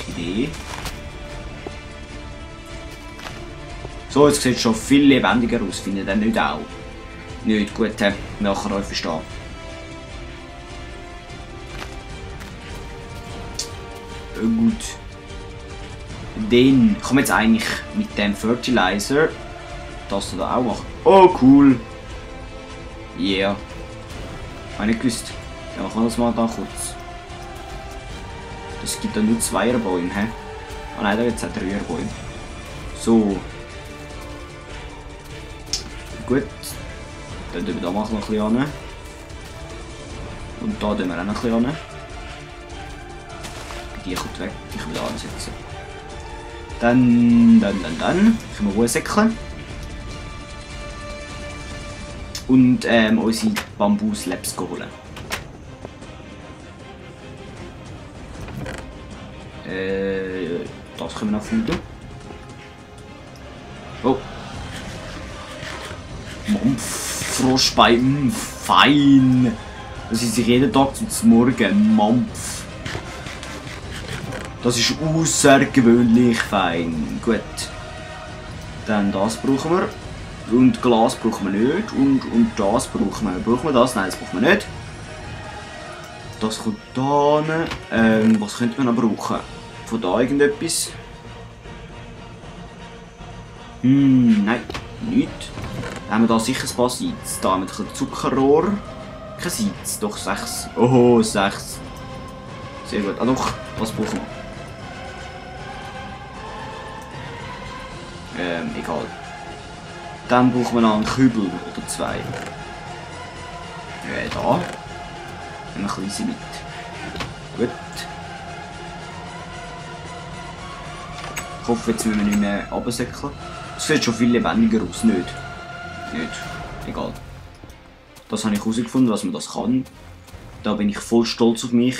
Idee. So, jetzt sieht es schon viel lebendiger aus, findet ihr nicht auch? Nicht, gut, nachher euch verstehen. Gut. Dann kann man jetzt eigentlich mit dem Fertilizer das da auch machen. Oh, cool. Yeah. Habe ich nicht gewusst. Ja, machen wir das mal da kurz. Es gibt da nur Zweierbäume, hä? Ah nein, da gibt es auch Dreierbäume. So. Gut. Dann tun wir da mal noch ein bisschen an. Und da tun wir auch noch ein bisschen an. Die kommt weg, die können wir da ansetzen. Dann können wir Ruhe säckeln. Und unsere Bambus-Labs holen. Das können wir noch finden. Oh. Froschbein, fein. Das ist jeden Tag zum Morgen. Mampf. Das ist außergewöhnlich fein. Gut. Dann das brauchen wir. Und Glas brauchen wir nicht. Und das brauchen wir. Brauchen wir das? Nein, das brauchen wir nicht. Das kommt da hin. Was könnte man noch brauchen? Von da irgendetwas? Nein, nichts. Dann haben wir da sicher ein paar Seeds. Da haben wir ein Zuckerrohr. Kein Seeds, doch 6. Oh, 6. Sehr gut. Ah doch, was brauchen wir? Egal. Dann brauchen wir noch einen Kübel oder 2. Da. Nehmen wir ein bisschen mit. Gut. Ich hoffe, jetzt müssen wir nicht mehr runtersäckeln. Es sieht schon viel lebendiger aus, nicht? Nicht. Egal. Das habe ich herausgefunden, dass man das kann. Da bin ich voll stolz auf mich.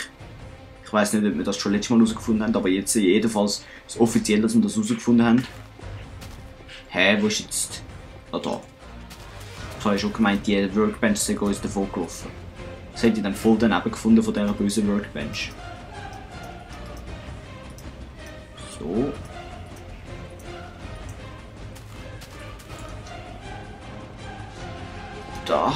Ich weiß nicht, ob wir das schon letztes Mal herausgefunden haben, aber jetzt jedenfalls ist es offiziell, dass wir das herausgefunden haben. Hä, wo ist jetzt... Ah, da. Ich habe schon gemeint, die Workbench sei uns davon gelaufen. Das hätte ich dann voll daneben gefunden von dieser bösen Workbench. So. Da.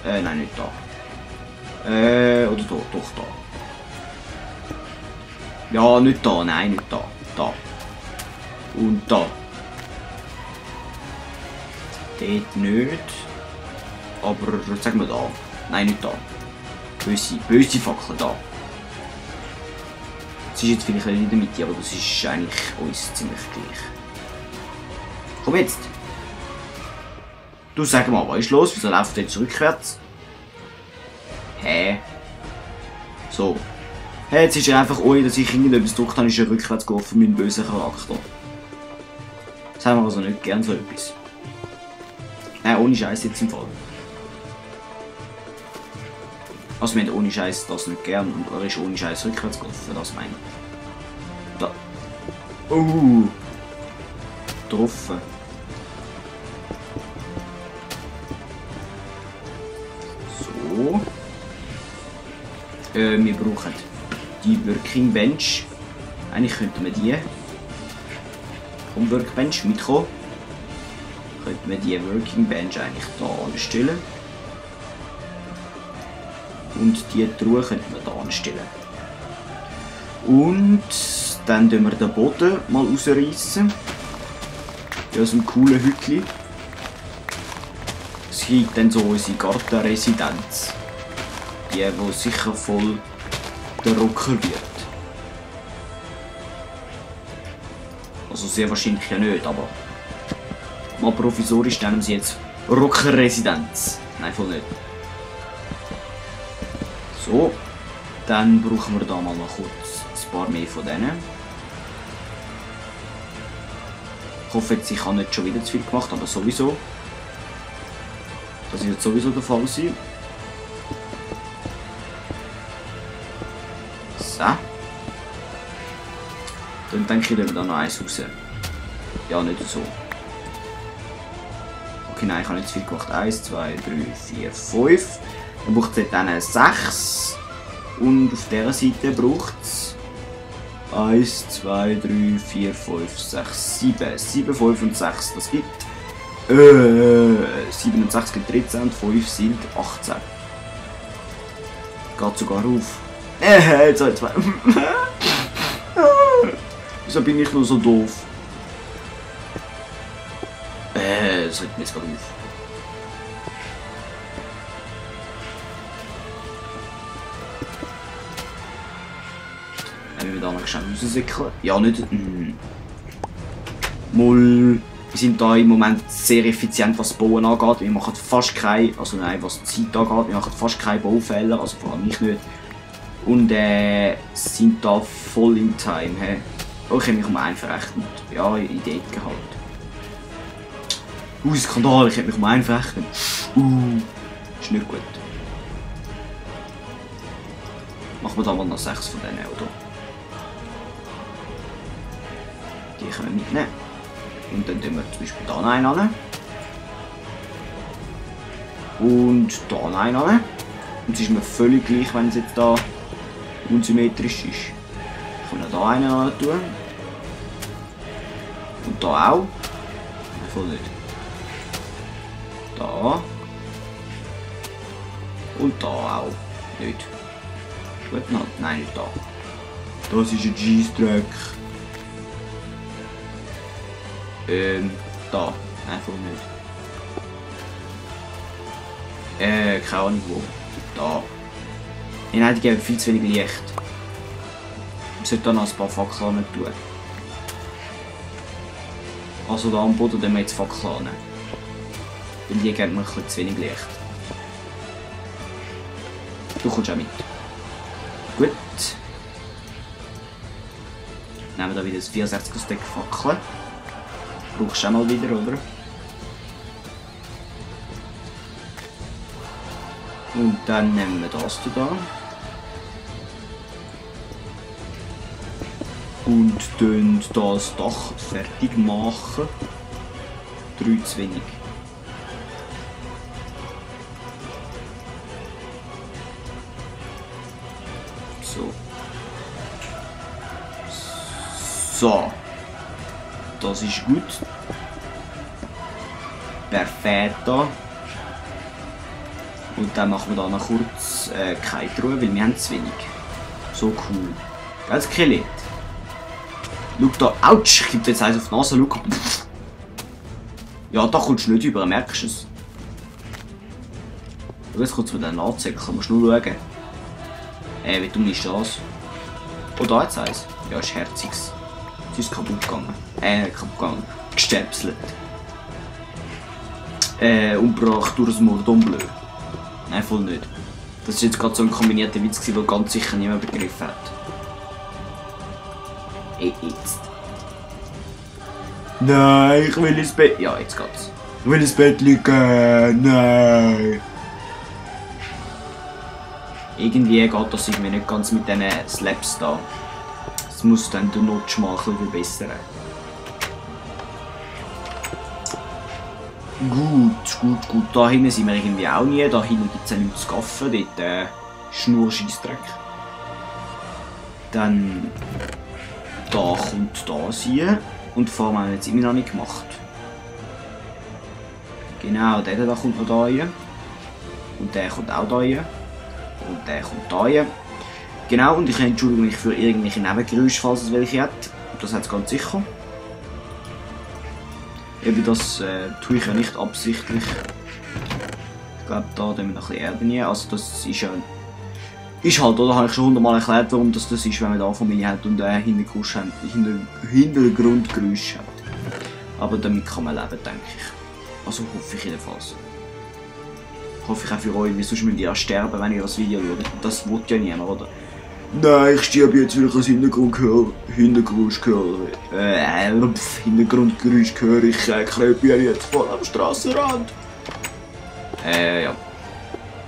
Nein, nicht da. Oder da, doch da. Ja, nicht da, nein, nicht da. Da. Und da. Dort nicht. Aber sagen wir da. Nein, nicht da. Böse Fackel da. Es ist jetzt vielleicht nicht in der Mitte, aber das ist eigentlich uns ziemlich gleich. Komm jetzt! Du sag mal, was ist los? Wieso läuft der jetzt rückwärts? Hä? So. Hey, jetzt ist er einfach, ohne dass ich irgendetwas gedrückt habe, ist er rückwärts gelaufen, mein böser Charakter. Das haben wir also nicht gern, so etwas. Nein, ohne Scheiß jetzt im Fall. Also wir haben ohne Scheiß das nicht gern und er ist ohne Scheiß rückwärts gelaufen, das meine ich. Da. Getroffen. So. Wir brauchen die Working Bench. Eigentlich könnten wir die vom Workbench mitkommen. Könnten wir die Working Bench eigentlich da anstellen. Und die Truhe könnten wir da anstellen. Und dann tun wir den Boden mal rausreißen. Aus einem coolen Hütchen. Es gibt dann so unsere Gartenresidenz. Die sicher voll der Rocker wird. Also sehr wahrscheinlich ja nicht, aber mal provisorisch nennen sie jetzt Rockerresidenz. Nein, voll nicht. So, dann brauchen wir da mal noch kurz ein paar mehr von denen. Ich hoffe jetzt, ich habe nicht schon wieder zu viel gemacht, aber sowieso. Das wird sowieso der Fall sein. So. Dann denke ich, nehmen wir da noch eins raus. Ja, nicht so. Okay, nein, ich habe nicht zu viel gemacht. 1, 2, 3, 4, 5. Dann braucht es dann 6. Und auf dieser Seite braucht es 1, 2, 3, 4, 5, 6, 7. 7, 5 und 6. Das gibt 7 und 6 gibt 13 und 5 sind 18. Geht sogar auf. Jetzt habe ich 2. Wieso bin ich nur so doof? Das hört mir jetzt gerade auf. Wenn wir da noch schnell raussickeln. Ja, nicht. Mull. Wir sind da im Moment sehr effizient, was das Bauen angeht. Wir machen fast keine, also nein, was die Zeit angeht, wir machen fast keine Baufehler, also vor allem ich nicht. Und sind da voll im Time. He. Oh, ich habe mich um einen verrechnet. Ja, Idee gehabt. Skandal, ich habe mich um einen verrechnet. Ist nicht gut. Machen wir da mal noch 6 von denen, oder? Die können wir mitnehmen. Und dann tun wir zum Beispiel da einen an. Und da einen an. Und es ist mir völlig gleich, wenn es jetzt da unsymmetrisch ist. Ich kann da einen an tun. Und da auch. Nein, voll nicht. Da. Und da auch. Nicht. Gut, nein, nicht da. Das ist ein G-Streck. Da. Einfach nicht. Keine Ahnung wo. Da. Nein, die geben viel zu wenig Licht. Ich sollte da noch ein paar Fackeln tun. Also da am Boden dann wir jetzt Fackeln. Weil die geben mir ein bisschen zu wenig Licht. Du kommst auch mit. Gut. Nehmen wir da wieder das 64er Stack Fackeln. Brauchst du auch mal wieder, oder? Und dann nehmen wir das da. Und dann das Dach fertig machen. 3 zu wenig. So. So. Das ist gut. Perfetto. Und dann machen wir da noch kurz keine Ruhe, weil wir haben zu wenig. So cool. Gell, Skelett? Schau da. Autsch! Ich gebe dir jetzt eins auf die Nase. Schau. Ja, da kommst du nicht über, merkst du es? Schau, jetzt kurz mit den anzeigen. Musst du nur schauen. Wie dumm ist das? Oh, da hat es eins. Ja, ist herziges. Es ist kaputt gegangen. Kaputt gegangen. Gestöpselt. Umgebracht durch das Mordon Bleu. Nein, voll nicht. Das war jetzt gerade so ein kombinierter Witz, den ganz sicher niemand begriffen hat. Jetzt. Nein, ich will ins Bett. Ja, jetzt geht's. Ich will ins Bett liegen. Nein. Irgendwie geht das irgendwie nicht ganz mit diesen Slaps da. Es muss dann der Notch mal ein bisschen verbessern. Gut. Da hinten sind wir irgendwie auch nie. Da hinten gibt es ja nichts zu gaffen. Dort ist nur Scheissdreck. Dann da kommt das hier. Und die Form haben wir jetzt immer noch nicht gemacht. Genau, der da kommt noch da rein. Und der kommt auch da rein. Und der kommt da rein. Genau, und ich entschuldige mich für irgendwelche Nebengeräusche, falls es welche hat. Das hat es ganz sicher. Eben das tue ich ja nicht absichtlich. Ich glaube, da tun wir noch ein bisschen Erde rein. Also das ist ja... Ist halt, oder? Habe ich schon 100-mal erklärt, warum das ist, wenn man da Familie hat und Hintergrundgeräusche hat. Aber damit kann man leben, denke ich. Also hoffe ich jedenfalls. Hoffe ich auch für euch, weil sonst müsst ihr ja sterben, wenn ihr das Video schaut. Das will ja niemand, oder? Nein, ich sterbe jetzt, weil ich das Hintergrundgeräusch höre. Ich krepiere jetzt voll am Strassenrand. Ja.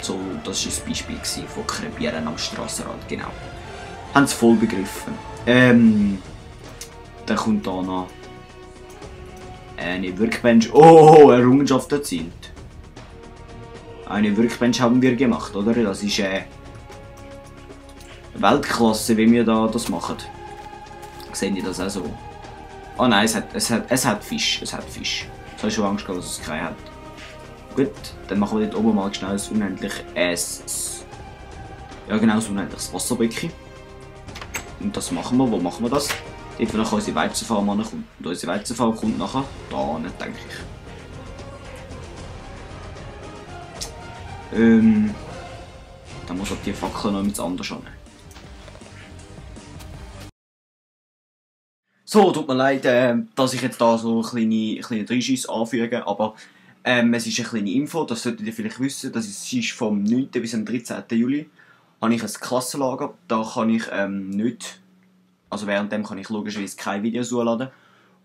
So, das war ein Beispiel von Krepieren am Strassenrand, genau. Haben sie voll begriffen. Dann kommt da noch Eine Workbench. Oh, Errungenschaft erzielt. Eine Workbench haben wir gemacht, oder? Das ist Weltklasse, wie wir das machen. Sehen die das auch so? Oh nein, es hat Fisch. Es hat Fisch. Jetzt habe ich schon Angst gehabt, dass es keinen hat. Gut, dann machen wir dort oben mal schnell ein unendliches. Ja genau, ein unendliches Wasserbecken. Und das machen wir. Wo machen wir das? Dort, wo nachher unsere Weizenfarm ankommt. Und unsere Weizenfarm kommt nachher da hin, denke ich. Dann muss halt die Fackel noch mit anders an. So, tut mir leid, dass ich jetzt da so kleine Dreischüsse anfüge, aber es ist eine kleine Info, das solltet ihr vielleicht wissen, das ist vom 9. bis zum 13. Juli habe ich ein Klassenlager, da kann ich nicht, also währenddem kann ich logischerweise keine Videos hochladen.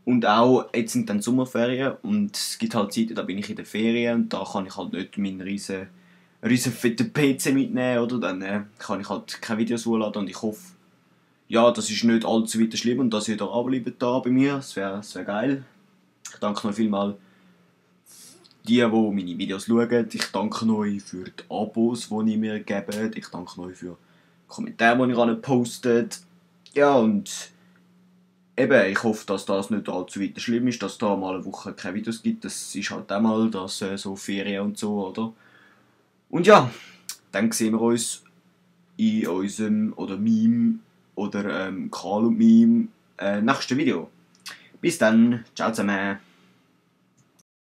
Und auch, jetzt sind dann Sommerferien und es gibt halt Zeiten, da bin ich in den Ferien und da kann ich halt nicht meinen riesen fetten PC mitnehmen, oder? Dann kann ich halt keine Videos hochladen und ich hoffe, ja, das ist nicht allzu weiter schlimm und dass ihr da bleibt da bei mir, das wär geil. Ich danke noch vielmals die meine Videos schauen. Ich danke euch für die Abos, die ihr mir gebt. Ich danke euch für die Kommentare, die ihr postet. Ja, und eben, ich hoffe, dass das nicht allzu weiter schlimm ist, dass da mal eine Woche keine Videos gibt. Das ist halt auch mal das, so Ferien und so, oder? Und ja, dann sehen wir uns in unserem, oder meinem, oder Karl und meinem nächsten Video. Bis dann, ciao zusammen.